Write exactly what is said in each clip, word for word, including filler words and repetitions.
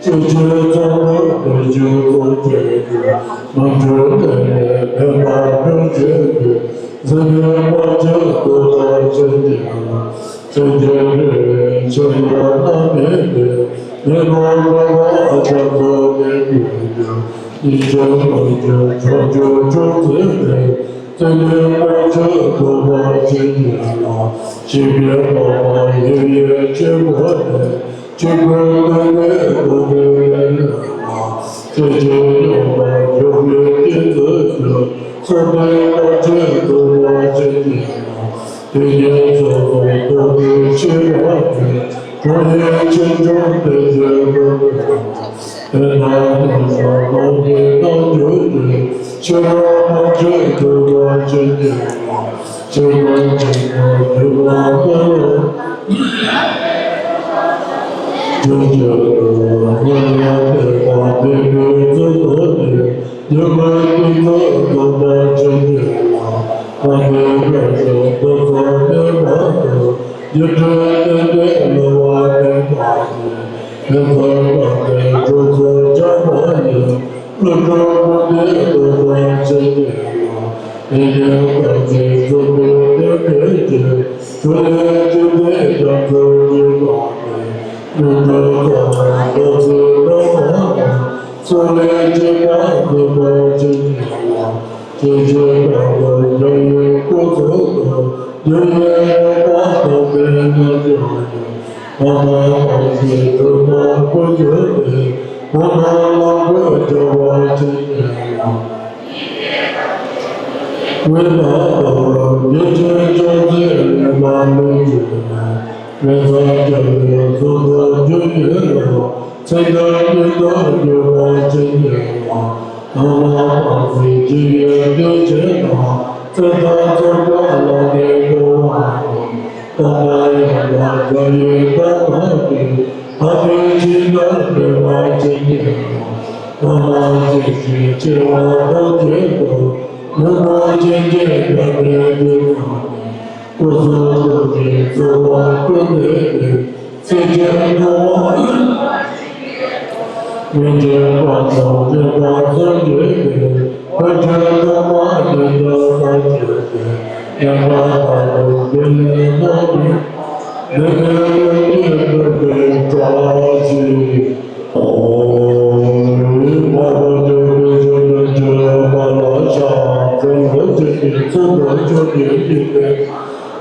ཆོས་ཀྱི་ཚོགས་འདུ་བདེ་སྐྱིད་སྩོལ་བྱེད་ཀྱི། ནོར་འཁྲུལ་ལས་ངན་ཕན་པ་སྒྲུབ་བྱེད་ཀྱི། འཛམ་གླིང་དམངས་ཀྱི་ཐུགས་དམ་བྱེད་ཀྱི་ལ། ཆོས་ཀྱི་རིགས་ཆེན་པོ་རྣམ་སྨིན་གྱི། མི་ནོར་འགྲོ་བ་རྒྱ་མཚོ་ནས་བརྒྱུད་དུ། ཡིད་ཆེས་མི་བསྐྱོད་མཆོག་གྱུར་ཐུགས་བརྩེ་ལས། བརྩེ་ལྡན་དབང་ཕྱུག་ཐུགས་དམ་བྱེད་ཀྱི་ལ། ཞི་བའི་འོག་མ་ཡེ་ཡེ་སྤྱི་བོ་ནས། ཆོས་ཀུན་སྟོང་པའི་སྟོང་པའི་ལས་ལ། ཆོས་ཀྱི་སྙོམས་པར་འཇུག་པའི་ཏིང་འཛིན་གྱི། ཚངས་པའི་བསྟན་བཅོས་ཐུགས་དམ་བྱེད་ཀྱི་ལ། དེ་ཉིད་སོ་སོར་རྟོག་པའི་ཤེས་རབ་ཀྱིས། གྲོལ་བའི་ཆོས་འབྱུང་བདེ་ཆེན་ལུགས་ཀྱི་ལམ། དེ་ལྟར་རྣམ་གཞག་སྟོང་པའི་རྣལ་འབྱོར་གྱིས། ཆོས་རབ་ཕུན་ཚོགས་ཐུགས་དམ་བྱེད་ཀྱི་ལ། ཆོས་ཀུན་ཆེན་པོ་རྒྱུད་ལ་སྨིན་ལ། ཆོས་ཀྱི་སྐུ་སྔོན་ལ་ཕེབས་པ་དེ་ཀུན་བརྩོན་འགྲུས་ཀྱིས། འདུས་པའི་ཏིང་འཛིན་སྟོང་པར་བྱེད་ཀྱི་ལ། ཨ་ཏི་བཀའ་བཞིན་ཐུགས་སུ་སྨིན་པ་དང་། སྒྱུ་འཕྲུལ་སྟོན་པའི་སློབ་མ་སྨིན་པ་ཡིས། ཕན་ཚུན་བདག་འཛིན་སྒྲོ་འདོགས་བཅད་པ་ཡི། བློ་གྲོས་ཀུན་ལྡན་སྟོང་པར་བྱེད་ཀྱི་ལ། དེ་ཉིད་སྟོང་ཆེན་གསུམ་པའི་སྟོན་པའི་རྒྱན། ཕྱོགས་ལས་བྱོན་པའི་རྒྱ་མཚོ་རྒྱས་པ་ནས། ལུས་འགྲོ་ཚང་བའི་སྟོང་ཚོའི་སྣང་བ་དང་། སོགས་ལས་སྐྱེས་པ་སྟོང་པར་བྱེད་ཀྱི་ལ། ཆོས་ཀྱི་དཔལ་པོ་རྒྱལ་བའི་སྐུ་གསུང་ཐུགས། འདུལ་བའི་རོལ་པ་སྟོང་པའི་རྣལ་འབྱོར་གྱིས། ཕ་མ་སྤངས་ཤིང་སྒྲོལ་མ་སྐུ་གྱུར་ཏེ། གོང་མ་ལོངས་སྐུ་སྦྱོར་བར་བྱེད་ཀྱི་ལ། དབུས་ན་ལྷོ་རུ་བདེ་ཆེན་ལྕགས་མཛེས་ལེགས་མ་ལུས་ཀྱི་ལ། མི་ཚངས་སྤྱོད་པའི་གཟུགས་སུ་འགྱུར་བའི་ལ། ཚེ་འདིར་སྙིང་དུ་འགྱུར་བར་བྱེད་ཀྱི་ལ། ཕ་མ་སྤངས་ཟིན་སྐྱེ་བོའི་གདུལ་བྱའི་ནང་། ཚེ་མཐའ་རྫོགས་པའི་ལམ་ནས་སྒྲོལ་བ་ཡི། ཕ་མ་ཡང་དག་རྒྱལ་བའི་བཀའ་དང་ལྡན། ཕ་མའི་ཆོས་རྣམས་སྤེལ་བར་བྱེད་ཀྱི་ལ། ཕ་མ་བརྗེད་ཅིང་སྐྱེ་བ་ཐམས་ཅད་དུ། ལུས་ངག་ཡིད་གསུམ་གྱི་དགེ་བའི་རྒྱུ་བསགས་ནས། སྐུ་གསུང་ཐུགས་ཀྱི་ཚོགས་དཔག་ཀུན་བསྡུས་ཏེ། ཚེ་ཆེན་འགྲོ་བ་ཡུན་ཅན་དཔག་བསམ་འདུན་པ་སངས་རྒྱས་ཏེ། བོད་ཆེན་ཐོག་མ་ཉིད་དུ་སངས་རྒྱས་ཏེ། ཉན་པ་དག་ཏུ་འདི་ལས་བསྔགས་ཏེ། འདི་ནས་སྟོན་ཏེ་འགྲུབ་པའི་བཀྲ་ཤིས། ཨོཾ།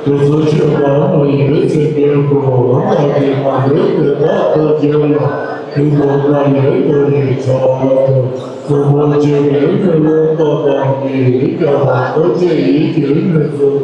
དུས་གསུམ་མཆོད་པ་མ་ཡིན་ཚིག་པའི་སྐུ། བདག་གིས་མ་ལུས་དེ་དག་ཐོས་བྱས་ལ། ལུས་དང་ངག་ཡིད་གསུམ་གྱི་ཕྱག་ཏུ། གསུང་འབུལ་བྱེད་པའི་དམིགས་ལམ་བཏབ་པ་ནི། རྒྱལ་བ་ཐམས་ཅད་ཡིད་ཀྱི་དངོས་སུ།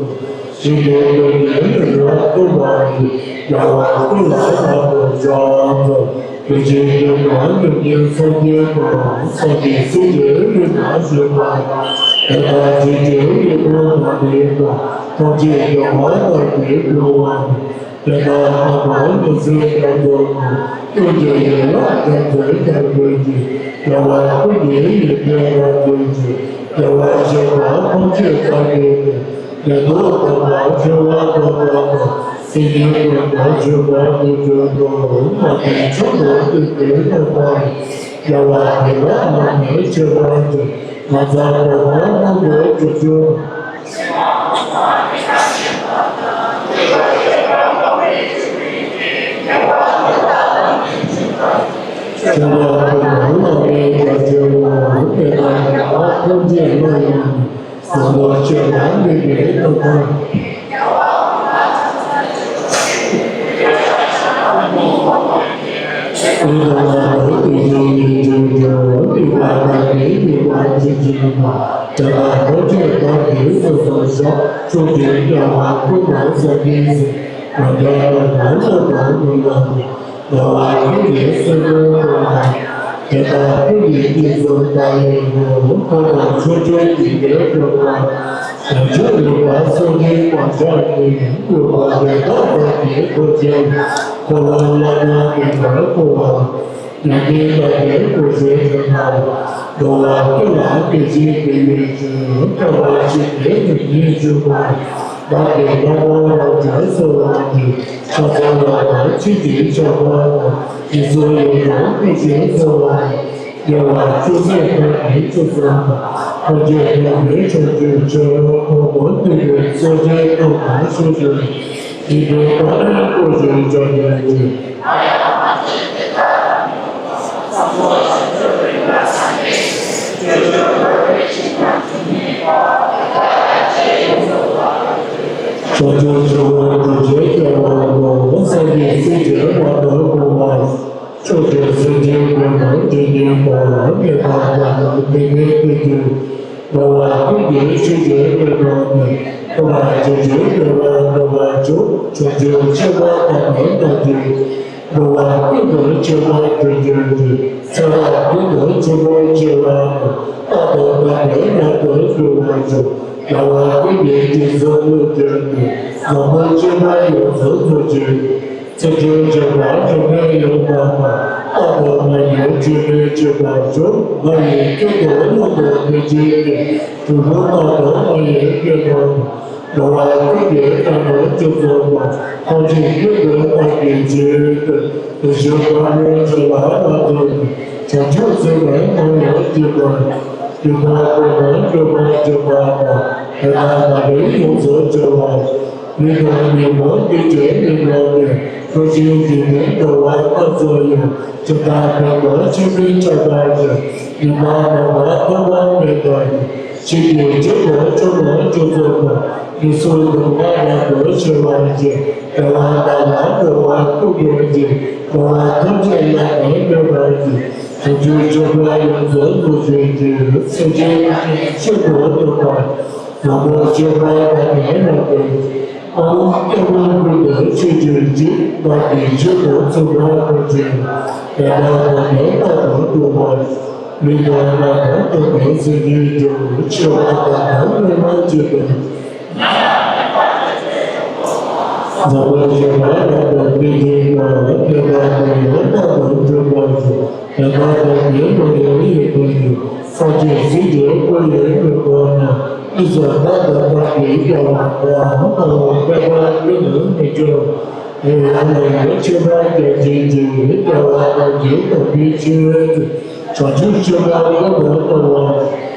ཞིང་རྡུལ་ཀུན་གྱི་ནི་རབ་ཏུ་མ་ཡིན། རྒྱལ་བ་སྐུ་ལ་བསྔགས་པར་བྱ་སྟེ། དེ་ཕྱིར་སྐྱེ་བ་ནམ་ཡིན་སངས་རྒྱས་དང་། སངས་རྒྱས་སྲས་ཀྱི་ལུས་རྣམས་བཞེས་པ་ཡིས། དེ་དག་ཆོས་ཀྱི་དབུས་སུ་མ་ཐིམ་པ། ཐམས་ཅད་རྒྱལ་བ་རྣམས་ཀྱིས་བསྐུལ་བ་ནི། དེ་དག་ལྷ་དང་ལྷ་སྲིན་རྒྱ་མཚོ་དང་། ཀུན་གྱི་ཡན་ལག་རྒྱ་མཚོའི་རྒྱལ་པོ་ཡིས། རྒྱལ་བ་ཀུན་གྱི་ཡིད་བདེ་བར་མཛད་ཅིང་། རྒྱལ་བ་བཞད་པ་ཐམས་ཅད་དག་གིས་ནི། བདེ་སྟོབས་དང་བ་འཕྲོད་པ་དང་། སྲིད་ཞིའི་ཀུན་ཏུ་འགྲོ་བ་ཀུན་ཀྱང་། མ་ལུས་མཆོག་ཏུ་བདེ་བའི་སྟོབས་དཔག་ཡིས། རྒྱལ་བ་དེ་དག་ལ་ནི་མཆོད་པར་བགྱི། ང་དང་གོང་མ་རྣམས་ཀྱི་སྤྱོད་ཕྱིར། ཆེན་པོ་ཀུན་ཏུ་བསྔགས་པའི་རྒྱལ་སྲས་དང་། དེ་དག་གི་ལྷ་ཐམས་ཅད་ལ་ཡང་། བཟང་པོ་སྤྱོད་པ་མེད་པའི་སྟོབས་དང་། དེ་དག་ལ་ནི་དེ་བཞིན་ཉིད་དུ་འགྲོ། སྡིག་པ་དག་གིས་ཉེས་པར་སྤྱད་པ། དེ་དག་ཐམས་ཅད་བདག་གིས་སོ་སོར་བཤགས། ཕྱོགས་བཅུའི་རྒྱལ་བ་ཀུན་ལ་སངས་རྒྱས་སོ། ང་རྒྱལ་དང་ནི་བློ་དང་མི་ལ་ནི། རྒྱལ་བ་ཀུན་གྱི་སྲས་པོ་དག་ལ། དེ་དག་ཀུན་གྱི་དཀྱིལ་སུ་བདག་ཡོད་དོ། ཐོབ་དང་ཕྱོགས་བཅུའི་འཇིགས་པས་བསྐོར་བ། བྱང་ཆུབ་རིག་པ་སངས་རྒྱས་མ་ཆགས་ཤིང་། གུས་པ་དེ་དག་བདག་གིས་ཐོབ་ཕྱིར། འཁོར་ལོ་ལ་ཡང་མི་འབད་བསྐོར་བ། ཉན་ཐོས་རྣམས་ཀྱི་སྐུ་ཚེ་ཕྱེད་དང་། འགྲོ་བ་ཀུན་ལ་སྐྱེ་ཤི་མི་ཡོང་ཕྱིར། ཐོབ་པ་ཕྱིར་ཏེ་ཉིད་ཉིད་འཇུག་པ། བདག་གི་བདག་པོ་རང་གྲོལ་ཚོལ་བ་ནི། ཕྱག་འཚལ་ལོ་ཀ་ཆོས་ཀྱི་ཆར་པ་དང་། ཡིད་སྲུང་ཡོངས་བཟུང་ཐུགས་རྗེས་ཚོལ་བ་ནི། དགེ་བ་ཅུང་ཟད་ཐོབ་པའི་ཆོས་སམ་དང་། ཐམས་ཅད་མཁྱེན་པའི་བྱང་ཆུབ་ཕྱིར། ཕུང་པོ་འདུས་པའི་སེམས་ཅན་རྣམས་ལ་ཞུགས་ཏེ། སྡིག་པའི་བག་ལེབ་བཀོག་ཅིང་བཅོམ་པའི་ཕྱིར། བྱང་ཆུབ་སྤྱོད་པ་སྒྲུབ་བྱེད་སྐྱོབ་པ་པོ། སངས་རྒྱས་སྲས་ཀྱི་བླ་མ་དགོངས་པ། ཕྱོགས་བཅུའི་སེམས་ཅན་ཀུན་ལ་འདྲེན་མཁན་པོ། ངེས་པར་དགའ་ལ་མི་ལུས་ཀུན་གྱི། འགྲོ་བ་ཀུན་གྱི་ཆོས་ཀྱི་དངོས་གྲུབ་ནི། ཐོབ་པར་བྱེད་ཕྱིར་འདུལ་བ་འགྲོ་བ་མཆོག་བྱང་ཆུབ་སྤྱོད་པ་དམ་པའི་བདག་གིས། འགྲོ་བ་ཀུན་ཏུ་ཆོས་སྟོན་སྤྲུལ་གྱུར་ཅིང་། ཚེ་རབས་ཀུན་ཏུ་ཆོས་འཁོར་བསྐྱོད་པ་ནི། རྟག་ཏུ་དམ་པའི་ལམ་དུ་བསྒྱུར་བར་ཤོག་རྒྱལ་བ་ཀུན་གྱི་དྲིན་གསུམ་ལུས་བསྒྱུར་ཏེ། བཟང་པོའི་སྤྱོད་པ་ཡོངས་སུ་རྫོགས་བྱེད་ཅིང་། ཚུལ་ཁྲིམས་སྤྱོད་པ་སྒྲོན་མེ་ཡོངས་གཏོར་མ། རྟག་ཏུ་མ་གྱུར་སྤྱོད་པས་སྤྱོད་པར་ཤོག་ང་ཡི་སྐད་དུ་ཀློང་དུ་མི་འཇིགས་ཏེ། གྲུལ་བུམ་ལྟར་དུ་མ་ཡེངས་བསྐྱོད་དོ། འགྲོ་བ་ཀུན་གྱི་དོན་དུ་སྤྱོད་ཚུགས་པ། ཐམས་ཅད་ཀུན་ཏུ་བདག་གིས་བྱས་ཏེ། དེ་བཞིན་དཀའ་ངལ་ཆེ་ལ་མ་ཐུག་ནས། བྱང་ཆུབ་སེམས་དཔའི་ངོ་བོར་སྐྱེས་པ་ཡི། དེ་དག་ཀུན་ལ་སྤྱོད་པ་སྤྱོད་པ་དང་། དེ་དག་ནང་ནས་ཡོངས་སུ་གྲོལ་བ། མི་དང་ཉོན་མོངས་སྐྱེ་མཆེད་མི་སྡོམ་པའི། མཐར་ཕྱིན་འཇིག་རྟེན་འགྲོ་བ་རྣམས་སུ་ཡང་། ཇི་ལྟར་ཕན་པར་ཆོས་འཕེལ་ཕྱོགས་དག་ཅིང་། ཉོན་མོངས་མུན་པ་ཐོག་མ་མེད་པ་ཡི། ཆོས་ཀྱི་རྒྱལ་པོ་མཆོག་ལ་སྤྱོད་ཚུགས་པ། མི་བསྲུན་སྡུག་བསྔལ་རབ་ཏུ་ཞི་བར་བྱེད། བདེ་བ་དག་ལ་འགྲོ་བ་ཀུན་འགོད་ཅིང་། འགྲོ་བ་ཐམས་ཅད་ཡང་དག་སྒྲོལ་བར་བྱེད། བྱང་ཆུབ་སྤྱོད་པ་ཡོངས་སུ་རྫོགས་བྱེད་ཅིང་། སེམས་ཅན་ཐམས་ཅད་ཆོས་སུ་སྟོན་པ། ནག་པོ་སྤྱོད་པ་དག་ནི་རབ་ཏུ། ཨོཾ་སྐྱབས་མགོན་ཀུན་ཏུ་མཆོད་ཅིང་བརྗོད། བདག་གིས་མཆོད་དོ་ཚུལ་ཁྲིམས་ཀུན་ཀྱང་། དེ་དག་ཐམས་ཅད་རྟག་ཏུ་སྒྲུབ་པར། ལུས་དང་ངག་དང་ཐོས་པའི་སེམས་ཉིད་ཀྱང་། འཆི་བ་དང་ནི་མི་མ་བསྐྱོད་པའི། བཟང་པོ་སྤྱོད་པ་རབ་ཏུ་བསྟེན་ཅིང་བསྔོ། དེ་དག་ཀུན་ཡང་རྟག་ཏུ་སྒྲུབ་པར་ཤོག་དེ་དག་ཐམས་ཅད་ཀློང་ཡངས་ཡུལ་དུ་ཡོད། སངས་རྒྱས་སྲས་ཀྱི་སྐུ་ཡི་དངོས་པོ་རྣམས། དངོས་སུ་རྟག་ཏུ་བདག་གིས་བསྐྱང་བར་མཛོད། དམའ་བ་བར་པ་ཀུན་ནས་མི་འགྱུར་བ། དེ་ཡང་ལས་ཡང་མཆོད་པ་རྒྱ་ཆེན་གྱིས། རྒྱལ་བ་རྣམས་ཀྱི་དམ་པའི་ཆོས་ཀྱི། བྱང་ཆུབ་སྤྱོད་པ་ཀུན་ལ་གཏོང་བ།